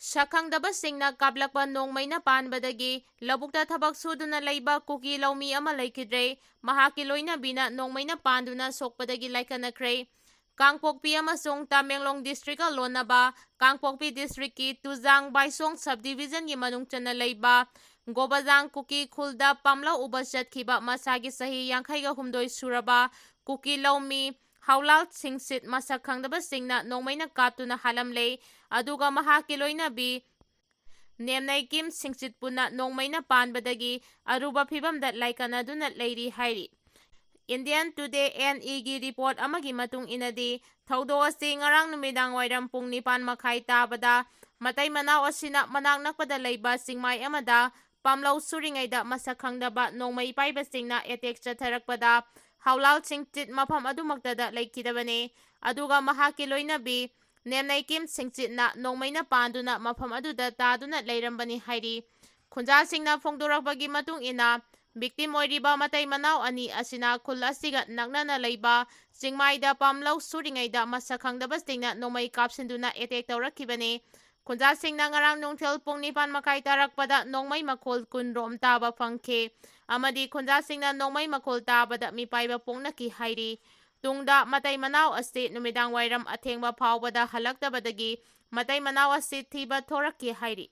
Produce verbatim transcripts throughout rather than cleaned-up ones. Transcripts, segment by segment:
ꯁꯛꯈꯪꯗꯕꯁꯤꯡꯅ ꯀꯥꯞꯂꯛꯄ ꯅꯣꯡꯃꯩꯅ ꯄꯥꯟꯕꯗꯒꯤ ꯂꯧꯕꯨꯛꯇ ꯊꯕꯛ ꯁꯨꯗꯨꯅ ꯂꯩꯕ ꯀꯨꯀꯤ ꯂꯧꯃꯤ ꯑꯃ ꯂꯩꯈꯤꯗ꯭ꯔꯦ꯫ ꯃꯍꯥꯛꯀꯤ ꯂꯣꯏꯅꯕꯤꯅ ꯅꯣꯡꯃꯩꯅ ꯄꯥꯟꯗꯨꯅ ꯁꯣꯛꯄꯗꯒꯤ ꯂꯥꯏꯀꯠꯅꯈ꯭ꯔꯦ꯫ ꯀꯥꯡꯄꯣꯛꯄꯤ ꯑꯃꯁꯨꯡ ꯇꯃꯦꯡꯂꯣꯡ districtꯀ ꯂꯣꯟꯅꯕ ꯀꯥꯡꯄꯣꯛꯄꯤ districtꯀꯤ ꯇꯨꯖꯥꯡ ꯕꯥꯏꯁꯣꯡ sub divisionꯒꯤ ꯃꯅꯨꯡ ꯆꯟꯅ ꯂꯩꯕ ꯒꯣꯕꯖꯥꯡ ꯀꯨꯀꯤ ꯈꯨꯜꯗ ꯄꯥꯝꯂꯧ ꯎꯕ ꯆꯠꯈꯤꯕ ꯃꯁꯥꯒꯤ ꯆꯍꯤ ꯌꯥꯡꯈꯩꯒ ꯍꯨꯝꯗꯣꯏ ꯁꯨꯔꯕ ꯀꯨꯀꯤ ꯂꯧꯃꯤ ꯍꯥꯎꯂꯥꯜ ꯁꯤꯡꯁꯤꯠ ꯃꯁꯛ ꯈꯪꯗꯕꯁꯤꯡꯅ ꯅꯣꯡꯃꯩꯅ ꯀꯥꯞꯇꯨꯅ ꯍꯥꯠꯂꯝꯂꯦ꯫ ꯑꯗꯨꯒ ꯃꯍꯥꯛꯀꯤ ꯂꯣꯏꯅꯕꯤ ꯅꯦꯝꯅꯩ ꯀꯤꯝ ꯁꯤꯡꯁꯤꯠ ꯄꯨꯟꯅ ꯅꯣꯡꯃꯩꯅ ꯄꯥꯟꯕꯗꯒꯤ ꯑꯔꯨꯕ ꯐꯤꯕꯝꯗ ꯂꯥꯏꯀꯠꯅꯗꯨꯅ ꯂꯩꯔꯤ ꯍꯥꯏꯔꯤ꯫ Indian Today NEꯒꯤ report ꯑꯃꯒꯤ ꯃꯇꯨꯡ ꯏꯟꯅꯗꯤ, ꯊꯧꯗꯣꯛ ꯑꯁꯤ ꯉꯔꯥꯡ ꯅꯨꯃꯤꯗꯥꯡ ꯋꯥꯏꯔꯝ ꯄꯨꯡ ꯅꯤꯄꯥꯟ ꯃꯈꯥꯏ ꯇꯥꯕꯗ ꯃꯇꯩ ꯃꯅꯥꯎ ꯑꯁꯤꯅ ꯃꯅꯥꯛ ꯅꯛꯄꯗ ꯂꯩꯕ ꯆꯤꯡꯃꯥꯏ ꯑꯃꯗ ꯄꯥꯝꯂꯧ ꯁꯨꯔꯤꯉꯩꯗ ꯃꯁꯛ ꯈꯪꯗꯕ ꯅꯣꯡꯃꯩ ꯄꯥꯏꯕꯁꯤꯡꯅ attack ꯆꯠꯊꯔꯛꯄꯗ ꯍꯥꯎꯂꯥꯜ ꯁꯤꯡꯆꯤꯠ ꯃꯐꯝ ꯑꯗꯨꯃꯛꯇꯗ ꯂꯩꯈꯤꯗꯕꯅꯤ꯫ ꯑꯗꯨꯒ ꯃꯍꯥꯛꯀꯤ ꯂꯣꯏꯅꯕꯤ ꯅꯦꯝꯅꯩ ꯀꯤꯝ ꯁꯤꯡꯆꯤꯠꯅ ꯅꯣꯡꯃꯩꯅ ꯄꯥꯟꯗꯨꯅ ꯃꯐꯝ ꯑꯗꯨꯗ ꯇꯥꯗꯨꯅ ꯂꯩꯔꯝꯕꯅꯤ ꯍꯥꯏꯔꯤ꯫ ꯈꯨꯟꯖꯥꯁꯤꯡꯅ ꯐꯣꯡꯗꯣꯔꯛꯄꯒꯤ ꯃꯇꯨꯡ ꯏꯟꯅ, victim ꯑꯣꯏꯔꯤꯕ ꯃꯇꯩ ꯃꯅꯥꯎ ꯑꯅꯤ ꯑꯁꯤꯅ ꯈꯨꯜ ꯑꯁꯤꯒ ꯅꯛꯅꯅ ꯂꯩꯕ ꯆꯤꯡꯃꯥꯏꯗ ꯄꯥꯝꯂꯧ ꯁꯨꯔꯤꯉꯩꯗ ꯃꯁꯛ ꯈꯪꯗꯕꯁꯤꯡꯅ ꯅꯣꯡꯃꯩ ꯀꯥꯞꯁꯤꯟꯗꯨꯅ attack ꯇꯧꯔꯛꯈꯤꯕꯅꯤ꯫ ꯈꯨꯟꯖꯥꯁꯤꯡꯅ ꯉꯔꯥꯡ ꯅꯨꯡꯊꯤꯜ ꯄꯨꯡ ꯅꯤꯄꯥꯟ ꯃꯈꯥꯏ ꯇꯥꯔꯛꯄꯗ ꯅꯣꯡꯃꯩ ꯃꯈꯣꯜ ꯀꯨꯟ ꯔꯣꯝ ꯇꯥꯕ ꯐꯪꯈꯤ ꯑꯃꯗꯤ ꯈꯨꯟꯖꯥꯁꯤꯡꯅ ꯅꯣꯡꯃꯩ ꯃꯈꯣꯜ ꯇꯥꯕꯗ ꯃꯤꯄꯥꯏꯕ ꯄꯣꯛꯅꯈꯤ ꯍꯥꯏꯔꯤ꯫ ꯇꯨꯡꯗ ꯃꯇꯩ ꯃꯅꯥꯎ ꯑꯁꯤ ꯅꯨꯃꯤꯗꯥꯡ ꯋꯥꯏꯔꯝ ꯑꯊꯦꯡꯕ ꯐꯥꯎꯕꯗ ꯍꯜꯂꯛꯇꯕꯗꯒꯤ ꯃꯇꯩ ꯃꯅꯥꯎ ꯑꯁꯤ ꯊꯤꯕ ꯊꯣꯔꯛꯈꯤ ꯍꯥꯏꯔꯤ꯫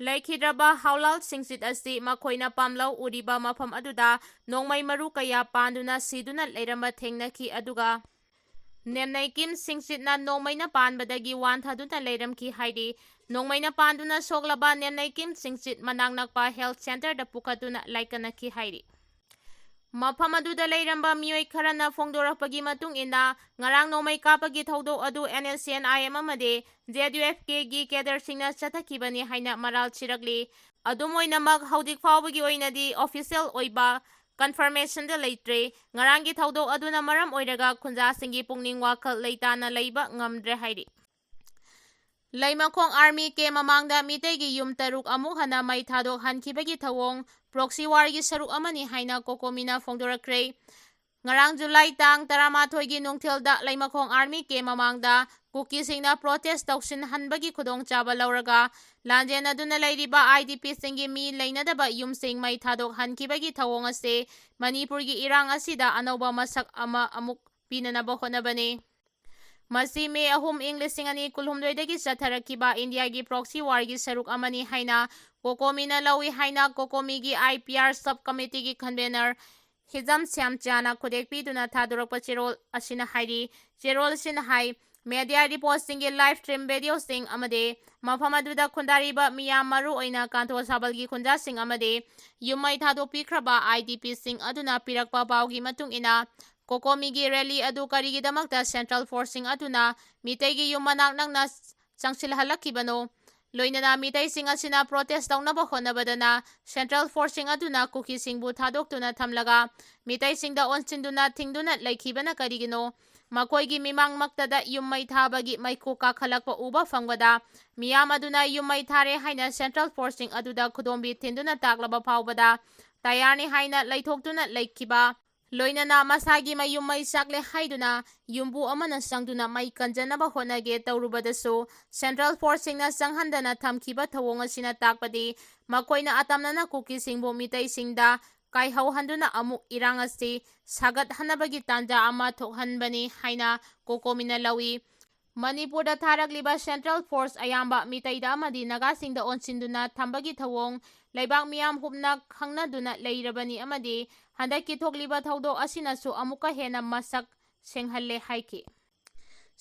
ꯂꯩꯈꯤꯗ꯭ꯔꯕ ꯍꯥꯎꯂꯥꯜ ꯁꯤꯡꯆꯤꯠ ꯑꯁꯤ ꯃꯈꯣꯏꯅ ꯄꯥꯝꯂꯧ ꯎꯔꯤꯕ ꯃꯐꯝ ꯑꯗꯨꯗ ꯅꯣꯡꯃꯩ ꯃꯔꯨ ꯀꯌꯥ ꯄꯥꯟꯗꯨꯅ ꯁꯤꯗꯨꯅ ꯂꯩꯔꯝꯕ ꯊꯦꯡꯅꯈꯤ, ꯑꯗꯨꯒ ꯅꯦꯝꯅꯩ ꯀꯤꯝ ꯁꯤꯡꯆꯤꯠꯅ ꯅꯣꯡꯃꯩꯅ ꯄꯥꯟꯕꯗꯒꯤ ꯋꯥꯟꯊꯗꯨꯅ ꯂꯩꯔꯝꯈꯤ ꯍꯥꯏꯔꯤ꯫ ꯅꯣꯡꯃꯩꯅ ꯄꯥꯟꯗꯨꯅ ꯁꯣꯛꯂꯕ ꯅꯦꯝꯅꯩ ꯀꯤꯝ ꯁꯤꯡꯆꯤꯠ ꯃꯅꯥꯛ ꯅꯛꯄ health centreꯗ ꯄꯨꯈꯠꯇꯨꯅ ꯂꯥꯏꯀꯠꯅꯈꯤ ꯍꯥꯏꯔꯤ꯫ ꯃꯐꯝ ꯑꯗꯨꯗ ꯂꯩꯔꯝꯕ ꯃꯤꯑꯣꯏ ꯈꯔꯅ ꯐꯣꯡꯗꯣꯔꯛꯄꯒꯤ ꯃꯇꯨꯡ ꯏꯟꯅ, ꯉꯔꯥꯡ ꯅꯣꯡꯃꯩ ꯀꯥꯞꯄꯒꯤ ꯊꯧꯗꯣꯛ ꯑꯗꯨ NSCN-IM ꯑꯃꯗꯤ ZUF-Kꯒꯤ cadreꯁꯤꯡꯅ ꯆꯠꯊꯈꯤꯕꯅꯤ ꯍꯥꯏꯅ ꯃꯔꯥꯜ ꯁꯤꯔꯛꯂꯤ꯫ ꯑꯗꯨꯝ ꯑꯣꯏꯅꯃꯛ, ꯍꯧꯖꯤꯛ ꯐꯥꯎꯕꯒꯤ ꯑꯣꯏꯅꯗꯤ official ꯑꯣꯏꯕ confirmationꯗ ꯂꯩꯇ꯭ꯔꯤ꯫ ꯉꯔꯥꯡꯒꯤ ꯊꯧꯗꯣꯛ ꯑꯗꯨꯅ ꯃꯔꯝ ꯑꯣꯏꯔꯒ ꯈꯨꯟꯖꯥꯁꯤꯡꯒꯤ ꯄꯨꯛꯅꯤꯡ ꯋꯥꯈꯜ ꯂꯩꯇꯥꯅ ꯂꯩꯕ ꯉꯝꯗ꯭ꯔꯦ ꯍꯥꯏꯔꯤ꯫ ꯂꯩꯃꯈꯣꯡ army camp ꯃꯃꯥꯡꯗ ꯃꯤꯇꯩꯒꯤ ꯌꯨꯝ ꯇꯔꯨꯛ ꯑꯃꯨꯛ ꯍꯟꯅ ꯃꯩ ꯊꯥꯗꯣꯛꯍꯟꯈꯤꯕꯒꯤ ꯊꯧꯑꯣꯡ proxy warꯒꯤ ꯁꯔꯨꯛ ꯑꯃꯅꯤ ꯍꯥꯏꯅ COCOMIꯅ ꯐꯣꯡꯗꯣꯔꯛꯈ꯭ꯔꯦ꯫ ꯉꯔꯥꯡ July ꯇꯥꯡ ꯇꯔꯥꯃꯥꯊꯣꯏꯒꯤ ꯅꯨꯡꯊꯤꯜꯗ ꯂꯩꯃꯈꯣꯡ army camp ꯃꯃꯥꯡꯗ ꯀꯨꯀꯤꯁꯤꯡꯅ ꯄ꯭ꯔꯣꯇꯦꯁ ꯇꯧꯁꯤꯟꯍꯟꯕꯒꯤ ꯈꯨꯗꯣꯡꯆꯥꯕ ꯂꯧꯔꯒ ꯂꯥꯟꯖꯦꯟꯅꯗꯨꯅ ꯂꯩꯔꯤꯕ ꯑꯥꯏ ꯗꯤ ꯄꯤꯁꯤꯡꯒꯤ ꯃꯤ ꯂꯩꯅꯗꯕ ꯌꯨꯝꯁꯤꯡ ꯃꯩ ꯊꯥꯗꯣꯛꯍꯟꯈꯤꯕꯒꯤ ꯊꯧꯑꯣꯡ ꯑꯁꯤ ꯃꯅꯤꯄꯨꯔꯒꯤ ꯏꯔꯥꯡ ꯑꯁꯤꯗ ꯑꯅꯧꯕ ꯃꯁꯛ ꯑꯃ ꯑꯃꯨꯛ ꯄꯤꯅꯅꯕ ꯍꯣꯠꯅꯕꯅꯤ꯫ ꯃꯁꯤ ꯃꯦ ꯑꯍꯨꯝ, ꯏꯪ ꯂꯤꯁꯤꯡ ꯑꯅꯤ ꯀꯨꯟꯍꯨꯝꯗꯣꯏꯗꯒꯤ ꯆꯠꯊꯔꯛꯈꯤꯕ ꯏꯟꯗꯤꯌꯥꯒꯤ ꯄ꯭ꯔꯣꯛꯁꯤ ꯋꯥꯔꯒꯤ ꯁꯔꯨꯛ ꯑꯃꯅꯤ ꯍꯥꯏꯅ ꯀꯣꯀꯣꯃꯤꯅ ꯂꯧꯏ ꯍꯥꯏꯅ ꯀꯣꯀꯣꯃꯤꯒꯤ ꯑꯥꯏ ꯄꯤ ꯑꯥꯔ ꯁꯕ ꯀꯃꯤꯇꯤꯒꯤ ꯀꯟꯚꯦꯅꯔ ꯍꯤꯖꯝ ꯁ꯭ꯌꯥꯝꯆꯥꯅ ꯈꯨꯗꯦꯛꯄꯤꯗꯨꯅ ꯊꯥꯗꯣꯔꯛꯄ ꯆꯦꯔꯣꯜ ꯑꯁꯤꯅ ꯍꯥꯏꯔꯤ꯫ ꯆꯦꯔꯣꯜ ꯑꯁꯤꯅ ꯍꯥꯏ, ꯃꯦꯗꯤꯌꯥ ꯔꯤꯄꯣꯔꯠꯁꯤꯡꯒꯤ ꯂꯥꯏꯚ ꯁ꯭ꯇ꯭ꯔꯤꯝ ꯚꯤꯗꯤꯑꯣꯁꯤꯡ ꯑꯃꯗꯤ ꯃꯐꯝ ꯑꯗꯨꯗ ꯈꯨꯟꯗꯥꯔꯤꯕ ꯃꯤꯌꯥꯝ, ꯃꯔꯨꯑꯣꯏꯅ ꯀꯥꯟꯇꯣ ꯁꯥꯕꯜꯒꯤ ꯈꯨꯟꯖꯥꯁꯤꯡ ꯑꯃꯗꯤ ꯌꯨꯝ ꯃꯩ ꯊꯥꯗꯣꯛꯄꯤꯈ꯭ꯔꯕ ꯑꯥꯏ ꯗꯤ ꯄꯤꯁꯤꯡ ꯑꯗꯨꯅ ꯄꯤꯔꯛꯄ ꯄꯥꯎꯒꯤ ꯃꯇꯨꯡ ꯏꯟꯅ, ꯀꯣꯀꯣꯃꯤꯒꯤ ꯔꯦꯂꯤ ꯑꯗꯨ ꯀꯔꯤꯒꯤꯗꯃꯛꯇ ꯁꯦꯟꯇ꯭ꯔꯦꯜ ꯐꯣꯔꯁꯁꯤꯡ ꯑꯗꯨꯅ ꯃꯤꯇꯩꯒꯤ ꯌꯨꯝ ꯃꯅꯥꯛ ꯅꯛꯅ ꯆꯪꯁꯤꯜꯍꯜꯂꯛꯈꯤꯕꯅꯣ? ꯂꯣꯏꯅꯅ ꯃꯤꯇꯩꯁꯤꯡ ꯑꯁꯤꯅ ꯄ꯭ꯔꯣꯇꯦꯁ ꯇꯧꯅꯕ ꯍꯣꯠꯅꯕꯗꯅ ꯁꯦꯟꯇ꯭ꯔꯦꯜ ꯐꯣꯔꯁꯁꯤꯡ ꯑꯗꯨꯅ ꯀꯨꯀꯤꯁꯤꯡꯕꯨ ꯊꯥꯗꯣꯛꯇꯨꯅ ꯊꯝꯂꯒ ꯃꯤꯇꯩꯁꯤꯡꯗ ꯑꯣꯟꯁꯤꯟꯗꯨꯅ ꯊꯤꯡꯗꯨꯅ ꯂꯩꯈꯤꯕꯅ ꯀꯔꯤꯒꯤꯅꯣ? ꯃꯈꯣꯏꯒꯤ ꯃꯤꯃꯥꯡꯃꯛꯇꯗ ꯌꯨꯝ ꯃꯩ ꯊꯥꯕꯒꯤ ꯃꯩꯈꯨ ꯀꯥꯈꯠꯂꯛꯄ ꯎꯕ ꯐꯪꯕꯗ ꯃꯤꯌꯥꯝ ꯑꯗꯨꯅ ꯌꯨꯝ ꯃꯩ ꯊꯥꯔꯦ ꯍꯥꯏꯅ ꯁꯦꯟꯇ꯭ꯔꯦꯜ ꯐꯣꯔꯁꯁꯤꯡ ꯑꯗꯨꯗ ꯈꯨꯗꯣꯝꯕꯤ ꯊꯤꯟꯗꯨꯅ ꯇꯥꯛꯂꯕ ꯐꯥꯎꯕꯗ ꯇꯌꯥꯔꯅꯤ ꯍꯥꯏꯅ ꯂꯩꯊꯣꯛꯇꯨꯅ ꯂꯩꯈꯤꯕ, ꯂꯣꯏꯅꯅ ꯃꯁꯥꯒꯤ ꯃꯌꯨꯝ ꯃꯩ ꯆꯥꯛꯂꯦ ꯍꯥꯏꯗꯨꯅ ꯌꯨꯝꯕꯨ ꯑꯃꯅ ꯆꯪꯗꯨꯅ ꯃꯩ ꯀꯟꯖꯅꯕ ꯍꯣꯠꯅꯒꯦ ꯇꯧꯔꯨꯕꯗꯁꯨ ꯁꯦꯟꯇ꯭ꯔꯦꯜ ꯐꯣꯔꯁꯁꯤꯡꯅ ꯆꯪꯍꯟꯗꯅ ꯊꯝꯈꯤꯕ ꯊꯧꯑꯣꯡ ꯑꯁꯤꯅ ꯇꯥꯛꯄꯗꯤ ꯃꯈꯣꯏꯅ ꯑꯇꯝꯅꯅ ꯀꯨꯀꯤꯁꯤꯡꯕꯨ ꯃꯤꯇꯩꯁꯤꯡꯗ ꯀꯥꯏꯍꯧꯍꯟꯗꯨꯅ ꯑꯃꯨꯛ ꯏꯔꯥꯡ ꯑꯁꯤ ꯁꯥꯒꯠꯍꯟꯅꯕꯒꯤ ꯇꯥꯟꯖꯥ ꯑꯃ ꯊꯣꯛꯍꯟꯕꯅꯤ ꯍꯥꯏꯅ ꯀꯣꯀꯣꯃꯤꯅ ꯂꯧꯏ꯫ ꯃꯅꯤꯄꯨꯔꯗ ꯊꯥꯔꯛꯂꯤꯕ ꯁꯦꯟꯇ꯭ꯔꯦꯜ ꯐꯣꯔꯁ ꯑꯌꯥꯝꯕ ꯃꯤꯇꯩꯗ ꯑꯃꯗꯤ ꯅꯥꯒꯥꯁꯤꯡꯗ ꯑꯣꯟꯁꯤꯟꯗꯨꯅ ꯊꯝꯕꯒꯤ ꯊꯧꯑꯣꯡ ꯂꯩꯕꯥꯛ ꯃꯤꯌꯥꯝ ꯍꯨꯞꯅ ꯈꯪꯅꯗꯨꯅ ꯂꯩꯔꯕꯅꯤ ꯑꯃꯗꯤ ꯍꯟꯗꯛꯀꯤ ꯊꯣꯛꯂꯤꯕ ꯊꯧꯗꯣꯛ ꯑꯁꯤꯅꯁꯨ ꯑꯃꯨꯛꯀ ꯍꯦꯟꯅ ꯃꯁꯛ ꯁꯦꯡꯍꯜꯂꯦ ꯍꯥꯏꯈꯤ꯫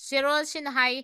ꯆꯦꯔꯣꯜꯁꯤꯅ ꯍꯥꯏ,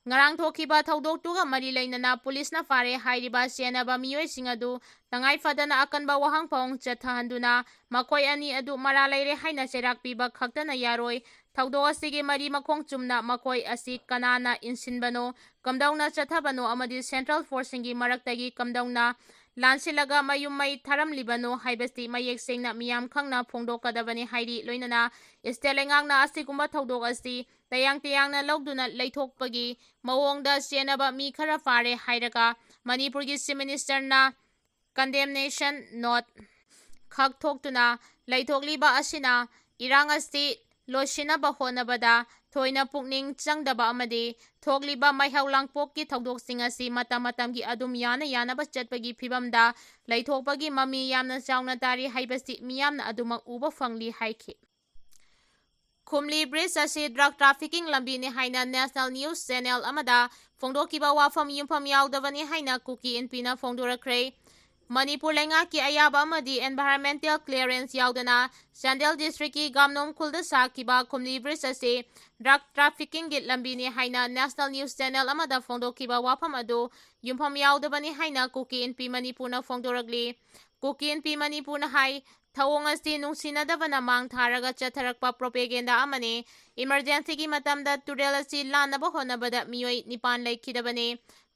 ꯉꯔꯥꯡ ꯊꯣꯛꯈꯤꯕ ꯊꯧꯗꯣꯛꯇꯨꯒ ꯃꯔꯤ ꯂꯩꯅꯅ ꯄꯨꯂꯤꯁꯅ ꯐꯥꯔꯦ ꯍꯥꯏꯔꯤꯕ ꯆꯦꯟꯅꯕ ꯃꯤꯑꯣꯏꯁꯤꯡ ꯑꯗꯨ ꯇꯉꯥꯏ ꯐꯗꯅ ꯑꯀꯟꯕ ꯋꯥꯍꯪ ꯐꯥꯎ ꯆꯠꯊꯍꯟꯗꯨꯅ ꯃꯈꯣꯏ ꯑꯅꯤ ꯑꯗꯨ ꯃꯔꯥꯜ ꯂꯩꯔꯦ ꯍꯥꯏꯅ ꯆꯩꯔꯥꯛ ꯄꯤꯕ ꯈꯛꯇꯅ ꯌꯥꯔꯣꯏ꯫ ꯊꯧꯗꯣꯛ ꯑꯁꯤꯒꯤ ꯃꯔꯤ ꯃꯈꯣꯡ ꯆꯨꯝꯅ ꯃꯈꯣꯏ ꯑꯁꯤ ꯀꯅꯥꯅ ꯏꯟꯁꯤꯟꯕꯅꯣ, ꯀꯝꯗꯧꯅ ꯆꯠꯊꯕꯅꯣ ꯑꯃꯗꯤ ꯁꯦꯟꯇ꯭ꯔꯦꯜ ꯐꯣꯔꯁꯁꯤꯡꯒꯤ ꯃꯔꯛꯇꯒꯤ ꯀꯝꯗꯧꯅ ꯂꯥꯟꯁꯤꯜꯂꯒ ꯃꯌꯨꯝ ꯃꯩ ꯊꯥꯔꯝꯂꯤꯕꯅꯣ ꯍꯥꯏꯕꯁꯤ ꯃꯌꯦꯛ ꯁꯦꯡꯅ ꯃꯤꯌꯥꯝ ꯈꯪꯅ ꯐꯣꯡꯗꯣꯛꯀꯗꯕꯅꯤ ꯍꯥꯏꯔꯤ꯫ ꯂꯣꯏꯅꯅ ꯁ꯭ꯇꯦꯠ ꯂꯩꯉꯥꯛꯅ ꯑꯁꯤꯒꯨꯝꯕ ꯊꯧꯗꯣꯛ ꯑꯁꯤ ꯇꯌꯥꯡ ꯇꯌꯥꯡꯅ ꯂꯧꯗꯨꯅ ꯂꯩꯊꯣꯛꯄꯒꯤ ꯃꯑꯣꯡꯗ ꯆꯦꯟꯅꯕ ꯃꯤ ꯈꯔ ꯐꯥꯔꯦ ꯍꯥꯏꯔꯒ ꯃꯅꯤꯄꯨꯔꯒꯤ ꯆꯤꯐ ꯃꯤꯅꯤꯁꯇꯔꯅ ꯀꯟꯗꯦꯝꯅꯦꯁꯟ ꯅꯣꯠ ꯈꯛ ꯊꯣꯛꯇꯨꯅ ꯂꯩꯊꯣꯛꯂꯤꯕ ꯑꯁꯤꯅ ꯏꯔꯥꯡ ꯑꯁꯤ ꯂꯣꯏꯁꯤꯟꯅꯕ ꯍꯣꯠꯅꯕꯗ ꯊꯣꯏꯅ ꯄꯨꯛꯅꯤꯡ ꯆꯪꯗꯕ ꯑꯃꯗꯤ ꯊꯣꯛꯂꯤꯕ ꯃꯩꯍꯧ ꯂꯥꯡꯄꯣꯛꯀꯤ ꯊꯧꯗꯣꯛꯁꯤꯡ ꯑꯁꯤ ꯃꯇꯝ ꯃꯇꯝꯒꯤ ꯑꯗꯨꯝ ꯌꯥꯅ ꯌꯥꯅꯕ ꯆꯠꯄꯒꯤ ꯐꯤꯕꯝꯗ ꯂꯩꯊꯣꯛꯄꯒꯤ ꯃꯃꯤ ꯌꯥꯝꯅ ꯆꯥꯎꯅ ꯇꯥꯔꯤ ꯍꯥꯏꯕꯁꯤ ꯃꯤꯌꯥꯝꯅ ꯑꯗꯨꯃꯛ ꯎꯕ ꯐꯪꯂꯤ ꯍꯥꯏꯈꯤ꯫ ꯈꯨꯝꯂꯤ bridge ꯑꯁꯤ drug trafficking ꯂꯝꯕꯤꯅꯤ ꯍꯥꯏꯅ national news channel ꯑꯃꯗ ꯐꯣꯡꯗꯣꯛꯈꯤꯕ ꯋꯥꯐꯝ ꯌꯨꯝꯐꯝ ꯌꯥꯎꯗꯕꯅꯤ ꯍꯥꯏꯅ ꯀꯨꯀꯤ ꯏꯟꯄꯤꯅ ꯐꯣꯡꯗꯣꯔꯛꯈ꯭ꯔꯦ꯫ ꯃꯅꯤꯄꯨꯔ ꯂꯩꯉꯥꯛꯀꯤ ꯑꯌꯥꯕ ꯑꯃꯗꯤ environmental clearance ꯌꯥꯎꯗꯅ ꯆꯥꯟꯗꯦꯜ districtꯀꯤ ꯒꯥꯝꯅꯣꯝ ꯈꯨꯜꯗ ꯁꯥꯈꯤꯕ ꯈꯨꯝꯂꯤ bridge ꯑꯁꯤ drug traffickingꯒꯤ ꯂꯝꯕꯤꯅꯤ ꯍꯥꯏꯅ national news channel ꯑꯃꯗ ꯐꯣꯡꯗꯣꯛꯈꯤꯕ ꯋꯥꯐꯝ ꯑꯗꯨ ꯌꯨꯝꯐꯝ ꯌꯥꯎꯗꯕꯅꯤ ꯍꯥꯏꯅ ꯀꯨꯀꯤ ꯏꯟꯄꯤ ꯃꯅꯤꯄꯨꯔꯅ ꯐꯣꯡꯗꯣꯔꯛꯂꯤ꯫ ꯀꯨꯀꯤ ꯏꯟꯄꯤ ꯃꯅꯤꯄꯨꯔꯅ ꯍꯥꯏ, ꯊꯧꯑꯣꯡ ꯑꯁꯤ ꯅꯨꯡꯁꯤꯅꯗꯕꯅ ꯃꯥꯡ ꯊꯥꯔꯒ ꯆꯠꯊꯔꯛꯄ propaganda ꯑꯃꯅꯤ꯫ Emergencyꯒꯤ ꯃꯇꯝꯗ ꯇꯨꯔꯦꯜ ꯑꯁꯤ ꯂꯥꯟꯅꯕ ꯍꯣꯠꯅꯕꯗ ꯃꯤꯑꯣꯏ ꯅꯤꯄꯥꯟ ꯂꯩꯈꯤꯗꯕꯅꯤ꯫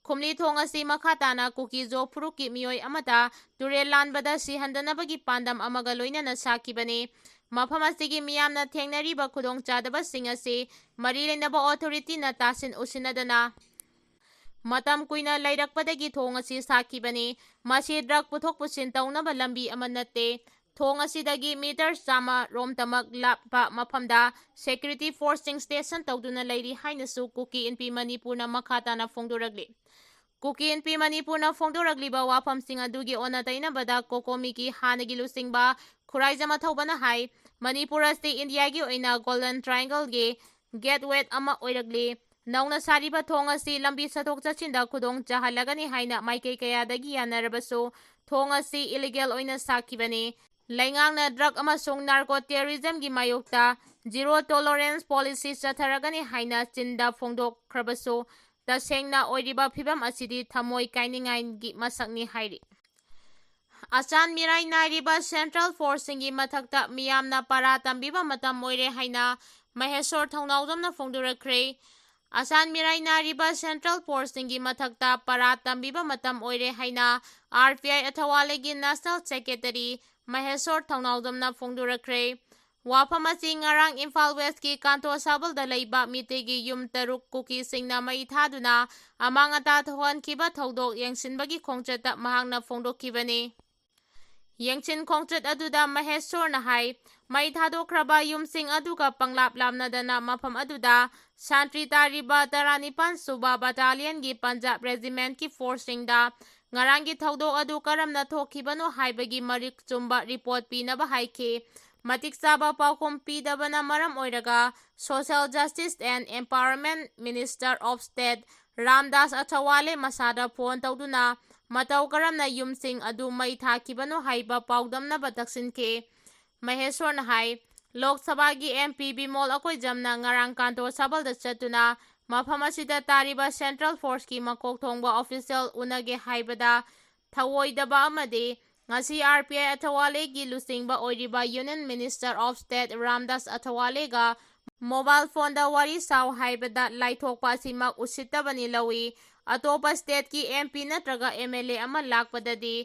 ꯈꯨꯝꯂꯤ ꯊꯣꯡ ꯑꯁꯤ ꯃꯈꯥ ꯇꯥꯅ ꯀꯨꯀꯤ-ꯖꯣ ꯐꯨꯔꯨꯞꯀꯤ ꯃꯤꯑꯣꯏ ꯑꯃꯠꯇ ꯇꯨꯔꯦꯜ ꯂꯥꯟꯕꯗ ꯁꯤꯍꯟꯗꯅꯕꯒꯤ ꯄꯥꯟꯗꯝ ꯑꯃꯒ ꯂꯣꯏꯅꯅ ꯁꯥꯈꯤꯕꯅꯤ꯫ ꯃꯐꯝ ꯑꯁꯤꯒꯤ ꯃꯤꯌꯥꯝꯅ ꯊꯦꯡꯅꯔꯤꯕ ꯈꯨꯗꯣꯡꯆꯥꯗꯕꯁꯤꯡ ꯑꯁꯤ ꯃꯔꯤ ꯂꯩꯅꯕ authorityꯅ ꯇꯥꯁꯤꯟ ꯎꯁꯤꯟꯅꯗꯅ ꯃꯇꯝ ꯀꯨꯏꯅ ꯂꯩꯔꯛꯄꯗꯒꯤ ꯊꯣꯡ ꯑꯁꯤ ꯁꯥꯈꯤꯕꯅꯤ꯫ ꯃꯁꯤ drug ꯄꯨꯊꯣꯛ ꯄꯨꯁꯤꯟ ꯇꯧꯅꯕ ꯂꯝꯕꯤ ꯑꯃ ꯅꯠꯇꯦ꯫ ꯊꯣꯡ ꯑꯁꯤꯗꯒꯤ meter ꯆꯥꯝꯃ ꯔꯣꯝꯇꯃꯛ ꯂꯥꯞꯄ ꯃꯐꯝꯗ security forceꯁꯤꯡ station ꯇꯧꯗꯨꯅ ꯂꯩꯔꯤ ꯍꯥꯏꯅꯁꯨ ꯀꯨꯀꯤ ꯏꯟꯄꯤ ꯃꯅꯤꯄꯨꯔꯅ ꯃꯈꯥ ꯇꯥꯅ ꯐꯣꯡꯗꯣꯔꯛꯂꯤ꯫ ꯀꯨꯀꯤ ꯏꯟꯄꯤ ꯃꯅꯤꯄꯨꯔꯅ ꯐꯣꯡꯗꯣꯔꯛꯂꯤꯕ ꯋꯥꯐꯝꯁꯤꯡ ꯑꯗꯨꯒꯤ ꯑꯣꯟꯅ ꯇꯩꯅꯕꯗ ꯀꯣꯀꯣꯃꯤꯒꯤ ꯍꯥꯟꯅꯒꯤ ꯂꯨꯆꯤꯡꯕ ꯈꯨꯔꯥꯏꯖꯝ ꯑꯊꯧꯕꯅ ꯍꯥꯏ, ꯃꯅꯤꯄꯨꯔ ꯑꯁꯤ ꯏꯟꯗꯤꯌꯥꯒꯤ ꯑꯣꯏꯅ Golden Triangleꯒꯤ gateway ꯑꯃ ꯑꯣꯏꯔꯛꯂꯤ꯫ ꯅꯧꯅ ꯁꯥꯔꯤꯕ ꯊꯣꯡ ꯑꯁꯤ ꯂꯝꯕꯤ ꯆꯠꯊꯣꯛ ꯆꯠꯁꯤꯟꯗ ꯈꯨꯗꯣꯡ ꯆꯥꯍꯜꯂꯒꯅꯤ ꯍꯥꯏꯅ ꯃꯥꯏꯀꯩ ꯀꯌꯥꯗꯒꯤ ꯌꯥꯅꯔꯕꯁꯨ ꯊꯣꯡ ꯑꯁꯤ illegal ꯑꯣꯏꯅ ꯁꯥꯈꯤꯕꯅꯤ꯫ ꯂꯩꯉꯥꯛꯅ drug ꯑꯃꯁꯨꯡ narco terrorismꯒꯤ ꯃꯥꯌꯣꯛꯇ zero tolerance policy ꯆꯠꯊꯔꯒꯅꯤ ꯍꯥꯏꯅ ꯆꯤꯟꯗ ꯐꯣꯡꯗꯣꯛꯈ꯭ꯔꯕꯁꯨ ꯇꯁꯦꯡꯅ ꯑꯣꯏꯔꯤꯕ ꯐꯤꯕꯝ ꯑꯁꯤꯗꯤ ꯊꯃꯣꯏ ꯀꯥꯏꯅꯤꯡꯉꯥꯏꯒꯤ ꯃꯁꯛꯅꯤ ꯍꯥꯏꯔꯤ꯫ ꯑꯆꯥꯟ ꯃꯤꯔꯥꯏ ꯅꯥꯏꯔꯤꯕ central forceꯁꯤꯡꯒꯤ ꯃꯊꯛꯇ ꯃꯤꯌꯥꯝꯅ ꯄꯔꯥ ꯇꯝꯕꯤꯕ ꯃꯇꯝ ꯑꯣꯏꯔꯦ ꯍꯥꯏꯅ ꯃꯍꯦꯁꯣꯔ ꯊꯧꯅꯥꯎꯖꯝꯅ ꯐꯣꯡꯗꯣꯔꯛꯈ꯭ꯔꯦ꯫ ꯑꯆꯥꯟ ꯃꯤꯔꯥꯏ ꯅꯥꯏꯔꯤꯕ central forceꯁꯤꯡꯒꯤ ꯃꯊꯛꯇ ꯄꯔꯥ ꯇꯝꯕꯤꯕ ꯃꯇꯝ ꯑꯣꯏꯔꯦ ꯍꯥꯏꯅ RPI ꯑꯊꯋꯥꯂꯩꯒꯤ national secretary ꯃꯍꯦꯁꯣꯔ ꯊꯧꯅꯥꯎꯖꯝꯅ ꯐꯣꯡꯗꯣꯔꯛꯈ꯭ꯔꯦ꯫ ꯋꯥꯐꯝ ꯑꯁꯤ ꯉꯔꯥꯡ ꯏꯝꯐꯥꯜ Westꯀꯤ ꯀꯥꯟꯇꯣ ꯁꯥꯕꯜꯗ ꯂꯩꯕ ꯃꯤꯇꯩꯒꯤ ꯌꯨꯝ ꯇꯔꯨꯛ ꯀꯨꯀꯤꯁꯤꯡꯅ ꯃꯩ ꯊꯥꯗꯨꯅ ꯑꯃꯥꯡ ꯑꯇꯥ ꯊꯣꯛꯍꯟꯈꯤꯕ ꯊꯧꯗꯣꯛ ꯌꯦꯡꯁꯤꯟꯕꯒꯤ ꯈꯣꯡꯆꯠꯇ ꯃꯍꯥꯛꯅ ꯐꯣꯡꯗꯣꯛꯈꯤꯕꯅꯤ꯫ ꯌꯦꯡꯁꯤꯟ ꯈꯣꯡꯆꯠ ꯑꯗꯨꯗ ꯃꯍꯦꯁꯣꯔꯅ ꯍꯥꯏ, ꯃꯩ ꯊꯥꯗꯣꯛꯈ꯭ꯔꯕ ꯌꯨꯝꯁꯤꯡ ꯑꯗꯨꯒ ꯄꯪꯂꯥꯞ ꯂꯥꯞꯅꯗꯅ ꯃꯐꯝ ꯑꯗꯨꯗ ꯁꯥꯟꯇ꯭ꯔꯤ ꯇꯥꯔꯤꯕ ꯇꯔꯥꯅꯤꯄꯥꯟ ꯁꯨꯕ ꯕꯠꯇꯥꯂꯤꯌꯟꯒꯤ ꯄꯟꯖꯥꯕ ꯔꯦꯖꯤꯃꯦꯟꯠꯀꯤ ꯐꯣꯔꯁꯁꯤꯡꯗ ꯉꯔꯥꯡꯒꯤ ꯊꯧꯗꯣꯛ ꯑꯗꯨ ꯀꯔꯝꯅ ꯊꯣꯛꯈꯤꯕꯅꯣ ꯍꯥꯏꯕꯒꯤ ꯃꯔꯤꯛ ꯆꯨꯝꯕ ꯔꯤꯄꯣꯔꯠ ꯄꯤꯅꯕ ꯍꯥꯏꯈꯤ꯫ ꯃꯇꯤꯛ ꯆꯥꯕ ꯄꯥꯎꯈꯨꯝ ꯄꯤꯗꯕꯅ ꯃꯔꯝ ꯑꯣꯏꯔꯒ Social Justice and Empowerment Minister of State Ramdas ꯑꯊꯋꯥꯂꯦ ꯃꯁꯥꯗ ꯐꯣꯟ ꯇꯧꯗꯨꯅ ꯃꯇꯧ ꯀꯔꯝꯅ ꯌꯨꯝꯁꯤꯡ ꯑꯗꯨ ꯃꯩ ꯊꯥꯈꯤꯕꯅꯣ ꯍꯥꯏꯕ ꯄꯥꯎꯗꯝꯅꯕ ꯇꯛꯁꯤꯟꯈꯤ꯫ ꯃꯍꯦꯁꯣꯔꯅ ꯍꯥꯏ, ꯂꯣꯛ ꯁꯚꯥꯒꯤ ꯑꯦꯝ ꯄꯤ ꯕꯤꯃꯣꯜ ꯑꯀꯣꯏꯖꯝꯅ ꯉꯔꯥꯡ ꯀꯥꯟꯇꯣ ꯁꯕꯜꯗ ꯆꯠꯇꯨꯅ ꯃꯐꯝ ꯑꯁꯤꯗ ꯇꯥꯔꯤꯕ ꯁꯦꯟꯇ꯭ꯔꯦꯜ ꯐꯣꯔꯁꯀꯤ ꯃꯀꯣꯛ ꯊꯣꯡꯕ ꯑꯣꯐꯤꯁꯤꯌꯦꯜ ꯎꯅꯒꯦ ꯍꯥꯏꯕꯗ ꯊꯧꯑꯣꯏꯗꯕ ꯑꯃꯗꯤ ꯉꯁꯤ ꯑꯥꯔ ꯄꯤ ꯑꯥꯏ ꯑꯊꯋꯥꯂꯦꯒꯤ ꯂꯨꯆꯤꯡꯕ ꯑꯣꯏꯔꯤꯕ Union Minister of State Ramdas ꯑꯊꯋꯥꯂꯦꯒ ꯃꯣꯕꯥꯏꯜ ꯐꯣꯟꯗ ꯋꯥꯔꯤ ꯁꯥꯎ ꯍꯥꯏꯕꯗ ꯂꯥꯏꯊꯣꯛꯄ ꯑꯁꯤꯃꯛ ꯎꯁꯤꯠꯇꯕꯅꯤ ꯂꯧꯏ꯫ ꯑꯇꯣꯞꯄ ꯁ꯭ꯇꯦꯠꯀꯤ ꯑꯦꯝ ꯄꯤ ꯅꯠꯇ꯭ꯔꯒ ꯑꯦꯝ ꯑꯦꯜ ꯑꯦ ꯑꯃ ꯂꯥꯛꯄꯗꯗꯤ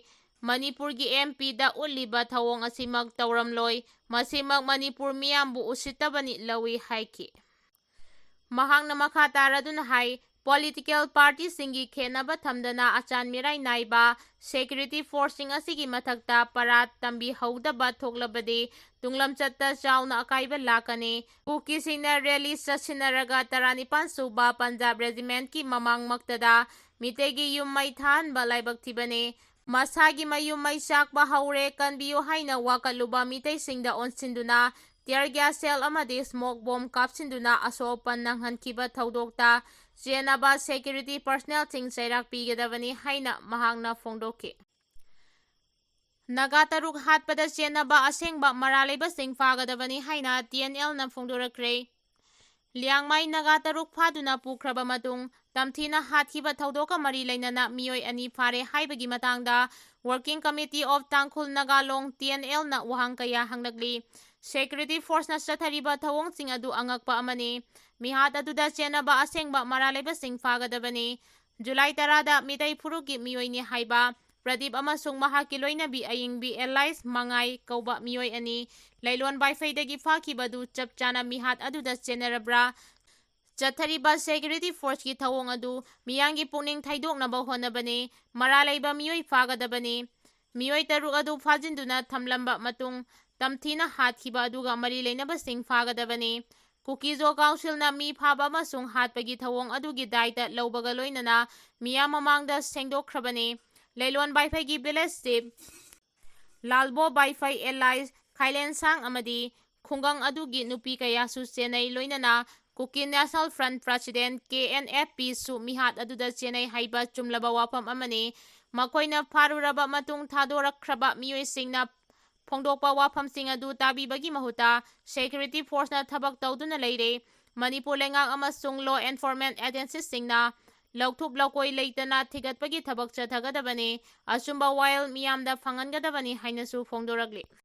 ꯃꯅꯤꯄꯨꯔꯒꯤ ꯑꯦꯝ ꯄꯤꯗ ꯎꯠꯂꯤꯕ ꯊꯧꯑꯣꯡ ꯑꯁꯤꯃꯛ ꯇꯧꯔꯝꯂꯣꯏ꯫ ꯃꯁꯤꯃꯛ ꯃꯅꯤꯄꯨꯔ ꯃꯤꯌꯥꯝꯕꯨ ꯎꯁꯤꯠꯇꯕꯅꯤ ꯂꯧꯏ ꯍꯥꯏꯈꯤ꯫ ꯃꯍꯥꯛꯅ ꯃꯈꯥ ꯇꯥꯔꯗꯨꯅ ꯍꯥꯏ, ꯄꯣꯂꯤꯇꯤꯀꯦꯜ ꯄꯥꯔꯇꯤꯁꯤꯡꯒꯤ ꯈꯦꯠꯅꯕ ꯊꯝꯗꯅ ꯑꯆꯥꯟ ꯃꯤꯔꯥꯏ ꯅꯥꯏꯕ ꯁꯦꯀ꯭ꯌꯨꯔꯤꯇꯤ ꯐꯣꯔꯁꯁꯤꯡ ꯑꯁꯤꯒꯤ ꯃꯊꯛꯇ ꯄꯔꯥ ꯇꯝꯕꯤꯍꯧꯗꯕ ꯊꯣꯛꯂꯕꯗꯤ ꯇꯨꯡꯂꯝꯆꯠꯇ ꯆꯥꯎꯅ ꯑꯀꯥꯏꯕ ꯂꯥꯛꯀꯅꯤ꯫ ꯀꯨꯀꯤꯁꯤꯡꯅ ꯔꯦꯂꯤ ꯆꯠꯁꯤꯟꯅꯔꯒ ꯇꯔꯥꯅꯤꯄꯥꯟ ꯁꯨꯕ ꯄꯟꯖꯥꯕ ꯔꯦꯖꯤꯃꯦꯟꯠꯀꯤ ꯃꯃꯥꯡꯃꯛꯇꯗ ꯃꯤꯇꯩꯒꯤ ꯌꯨꯝ ꯃꯩ ꯊꯥꯍꯟꯕ ꯂꯥꯏꯕꯛ ꯊꯤꯕꯅꯤ꯫ ꯃꯁꯥꯒꯤ ꯃꯌꯨꯝ ꯃꯩ ꯆꯥꯛꯄ ꯍꯧꯔꯦ, ꯀꯟꯕꯤꯌꯨ ꯍꯥꯏꯅ ꯋꯥꯀꯠꯂꯨꯕ ꯃꯤꯇꯩꯁꯤꯡꯗ ꯑꯣꯟꯁꯤꯟꯗꯨꯅ tear gas shell ꯑꯃꯗꯤ smoke bomb ꯀꯥꯞꯁꯤꯟꯗꯨꯅ ꯑꯁꯣꯛ ꯑꯄꯟ ꯅꯪꯍꯟꯈꯤꯕ ꯊꯧꯗꯣꯛꯇ ꯆꯦꯟꯅꯕ ꯁꯦꯀ꯭ꯌꯨꯔꯤꯇꯤ ꯄꯔꯁꯅꯦꯜꯁꯤꯡ ꯆꯩꯔꯥꯛ ꯄꯤꯒꯗꯕꯅꯤ ꯍꯥꯏꯅ ꯃꯍꯥꯛꯅ ꯐꯣꯡꯗꯣꯛꯈꯤ꯫ ꯅꯥꯒꯥ ꯇꯔꯨꯛ ꯍꯥꯠꯄꯗ ꯆꯦꯟꯅꯕ ꯑꯁꯦꯡꯕ ꯃꯔꯥꯜ ꯂꯩꯕꯁꯤꯡ ꯐꯥꯒꯗꯕꯅꯤ ꯍꯥꯏꯅ ꯇꯤ ꯑꯦꯟ ꯑꯦꯜꯅ ꯐꯣꯡꯗꯣꯔꯛꯈ꯭ꯔꯦ꯫ ꯂꯤꯌꯥꯡꯃꯥꯏ ꯅꯥꯒꯥ ꯇꯔꯨꯛ ꯐꯥꯗꯨꯅ ꯄꯨꯈ꯭ꯔꯕ ꯃꯇꯨꯡ ꯇꯝꯊꯤꯅ ꯍꯥꯠꯈꯤꯕ ꯊꯧꯗꯣꯛꯀ ꯃꯔꯤ ꯂꯩꯅꯅ ꯃꯤꯑꯣꯏ ꯑꯅꯤ ꯐꯥꯔꯦ ꯍꯥꯏꯕꯒꯤ ꯃꯇꯥꯡꯗ Working Committee of Tangkhul Naga Long, T N ꯑꯦꯜꯅ ꯋꯥꯍꯪ ꯀꯌꯥ ꯍꯪꯂꯛꯂꯤ꯫ ꯁꯦꯀ꯭ꯌꯨꯔꯤꯇꯤ ꯐꯣꯔꯁꯅ ꯆꯠꯊꯔꯤꯕ ꯊꯧꯑꯣꯡꯁꯤꯡ ꯑꯗꯨ ꯑꯉꯛꯄ ꯑꯃꯅꯤ꯫ ꯃꯤꯍꯥꯠ ꯑꯗꯨꯗ ꯆꯦꯟꯅꯕ ꯑꯁꯦꯡꯕ ꯃꯔꯥꯜ ꯂꯩꯕꯁꯤꯡ ꯐꯥꯒꯗꯕꯅꯤ꯫ ꯖꯨꯂꯥꯏ ꯇꯔꯥꯗ ꯃꯤꯇꯩ ꯐꯨꯔꯨꯞꯀꯤ ꯃꯤꯑꯣꯏꯅꯤ ꯍꯥꯏꯕ ꯄ꯭ꯔꯗꯤꯞ ꯑꯃꯁꯨꯡ ꯃꯍꯥꯛꯀꯤ ꯂꯣꯏꯅꯕꯤ ꯑꯌꯤꯡꯕꯤ ꯑꯦꯂꯥꯏꯁ ꯃꯉꯥꯏ ꯀꯧꯕ ꯃꯤꯑꯣꯏ ꯑꯅꯤ ꯂꯩꯂꯣꯟ ꯕꯥꯏꯐꯩꯗꯒꯤ ꯐꯥꯈꯤꯕꯗꯨ ꯆꯞ ꯆꯥꯅ ꯃꯤꯍꯥꯠ ꯑꯗꯨꯗ ꯆꯦꯟꯅꯔꯕ꯭ꯔꯥ? ꯆꯠꯊꯔꯤꯕ ꯁꯦꯀ꯭ꯌꯨꯔꯤꯇꯤ ꯐꯣꯔꯁꯀꯤ ꯊꯧꯑꯣꯡ ꯑꯗꯨ ꯃꯤꯌꯥꯝꯒꯤ ꯄꯨꯛꯅꯤꯡ ꯊꯩꯗꯣꯛꯅꯕ ꯍꯣꯠꯅꯕꯅꯤ꯫ ꯃꯔꯥꯜ ꯂꯩꯕ ꯃꯤꯑꯣꯏ ꯐꯥꯒꯗꯕꯅꯤ꯫ ꯃꯤꯑꯣꯏ ꯇꯔꯨꯛ ꯑꯗꯨ ꯐꯥꯖꯤꯟꯗꯨꯅ ꯊꯝꯂꯝꯕ ꯃꯇꯨꯡ ꯇꯝꯊꯤꯅ ꯍꯥꯠꯈꯤꯕ ꯑꯗꯨꯒ ꯃꯔꯤ ꯂꯩꯅꯕꯁꯤꯡ ꯐꯥꯒꯗꯕꯅꯤ꯫ ꯀꯨꯀꯤꯖꯣ ꯀꯥꯎꯟꯁꯤꯜꯅ ꯃꯤ ꯐꯥꯕ ꯑꯃꯁꯨꯡ ꯍꯥꯠꯄꯒꯤ ꯊꯧꯑꯣꯡ ꯑꯗꯨꯒꯤ ꯗꯥꯏꯇ ꯂꯧꯕꯒ ꯂꯣꯏꯅꯅ ꯃꯤꯌꯥꯝ ꯃꯃꯥꯡꯗ ꯁꯦꯡꯗꯣꯛꯈ꯭ꯔꯕꯅꯤ꯫ ꯂꯩꯂꯣꯟ ꯕꯥꯏꯐꯩꯒꯤ village chief Lalbo Baiphei alias Khailensang ꯑꯃꯗꯤ ꯈꯨꯡꯒꯪ ꯑꯗꯨꯒꯤ ꯅꯨꯄꯤ ꯀꯌꯥꯁꯨ ꯆꯦꯟꯅꯩ, ꯂꯣꯏꯅꯅ Kuki national front president, K N F ꯄꯤꯁꯨ ꯃꯤꯍꯥꯠ ꯑꯗꯨꯗ ꯆꯦꯟꯅꯩ ꯍꯥꯏꯕ ꯆꯨꯝꯂꯕ ꯋꯥꯐꯝ ꯑꯃꯅꯤ꯫ ꯃꯈꯣꯏꯅ ꯐꯥꯔꯨꯔꯕ ꯃꯇꯨꯡ ꯊꯥꯗꯣꯔꯛꯈ꯭ꯔꯕ ꯃꯤꯑꯣꯏꯁꯤꯡꯅ ꯐꯣꯡꯗꯣꯛꯄ ꯋꯥꯐꯝꯁꯤꯡ ꯑꯗꯨ ꯇꯥꯕꯤꯕꯒꯤ ꯃꯍꯨꯠꯇ ꯁꯦꯀ꯭ꯌꯨꯔꯤꯇꯤ ꯐꯣꯔꯁꯅ ꯊꯕꯛ ꯇꯧꯗꯨꯅ ꯂꯩꯔꯦ꯫ ꯃꯅꯤꯄꯨꯔ ꯂꯩꯉꯥꯛ ꯑꯃꯁꯨꯡ ꯂꯣ ꯑꯦꯟꯐꯣꯔꯁꯃꯦꯟꯠ ꯑꯦꯖꯦꯟꯁꯤꯁꯤꯡꯅ ꯂꯧꯊꯣꯛ ꯂꯧꯀꯣꯏ ꯂꯩꯇꯅ ꯊꯤꯒꯠꯄꯒꯤ ꯊꯕꯛ ꯆꯠꯊꯒꯗꯕꯅꯤ꯫ ꯑꯆꯨꯝꯕ ꯋꯥꯌꯦꯜ ꯃꯤꯌꯥꯝꯗ ꯐꯪꯍꯟꯒꯗꯕꯅꯤ ꯍꯥꯏꯅꯁꯨ ꯐꯣꯡꯗꯣꯔꯛꯂꯤ꯫